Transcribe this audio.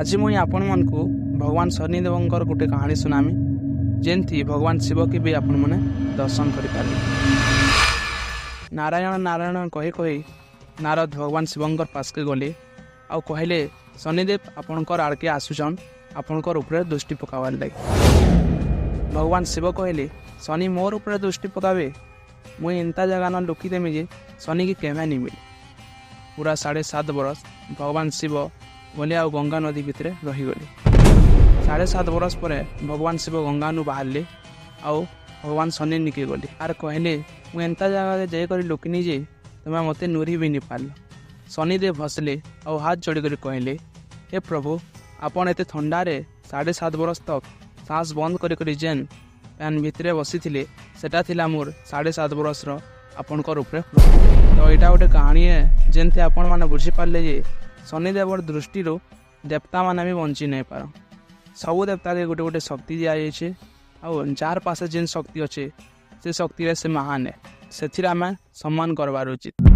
ଆଜି ମୁଇଁ ଆପଣମାନଙ୍କୁ ଭଗବାନ ଶନିଦେବଙ୍କର ଗୋଟେ କାହାଣୀ ଶୁଣାମି, ଯେନ୍ତି ଭଗବାନ ଶିବକେ ବି ଆପଣମାନେ ଦର୍ଶନ କରିପାରିବେ। ନାରାୟଣ ନାରାୟଣ କହି କହି ନାରଦ ଭଗବାନ ଶିବଙ୍କର ପାସ୍କେ ଗଲେ ଆଉ କହିଲେ, ଶନିଦେବ ଆପଣଙ୍କର ଆଡ଼କେ ଆସୁଛନ୍ ଆପଣଙ୍କର ଉପରେ ଦୃଷ୍ଟି ପକାବାର ଲାଗି। ଭଗବାନ ଶିବ କହିଲେ, ଶନି ମୋର ଉପରେ ଦୃଷ୍ଟି ପକାବେ? ମୁଇଁ ଏନ୍ତା ଜାଗାନ ଲୁକିଦେମି ଯେ ଶନିକି କେବେ ନି ମିଳେ। ପୁରା 7.5 ବରଷ ଭଗବାନ ଶିବ ଗଲେ ଆଉ ଗଙ୍ଗା ନଦୀ ଭିତରେ ରହିଗଲେ। 7.5 ବରଷ ପରେ ଭଗବାନ ଶିବ ଗଙ୍ଗାନୁ ବାହାରିଲେ ଆଉ ଭଗବାନ ଶନି ନିକେ ଗଲେ ଆର୍ କହିଲେ, ମୁଁ ଏନ୍ତା ଜାଗାରେ ଯାଇକରି ଲୁକିନି ଯେ ତୁମେ ମୋତେ ନୁରି ବି ନି ପାରିଲ। ଶନିଦେବ ହସଲେ ଆଉ ହାତ ଯୋଡ଼ିକରି କହିଲେ, ହେ ପ୍ରଭୁ, ଆପଣ ଏତେ ଥଣ୍ଡାରେ 7.5 ବରଷ ତକ୍ ଶ୍ୱାସ ବନ୍ଦ କରି କରି ଯେନ୍ ପ୍ୟାନ୍ ଭିତରେ ବସିଥିଲେ, ସେଟା ଥିଲା ମୋର 7.5 ବରଷର ଆପଣଙ୍କର ଉପରେ। ତ ଏଇଟା ଗୋଟେ କାହାଣୀ ଏ, ଯେମିତି ଆପଣମାନେ ବୁଝିପାରିଲେ ଯେ ଶନିଦେବର ଦୃଷ୍ଟିରୁ ଦେବତାମାନେ ବି ବଞ୍ଚି ନାଇଁ ପାରନ୍। ସବୁ ଦେବତାକେ ଗୋଟେ ଗୋଟେ ଶକ୍ତି ଦିଆଯାଇଛି ଆଉ ଯାହାର ପାଶେ ଯେନ୍ ଶକ୍ତି ଅଛେ, ସେ ଶକ୍ତିରେ ସେ ମହାନ ଏ। ସେଥିରେ ଆମେ ସମ୍ମାନ କରବାର ଉଚିତ।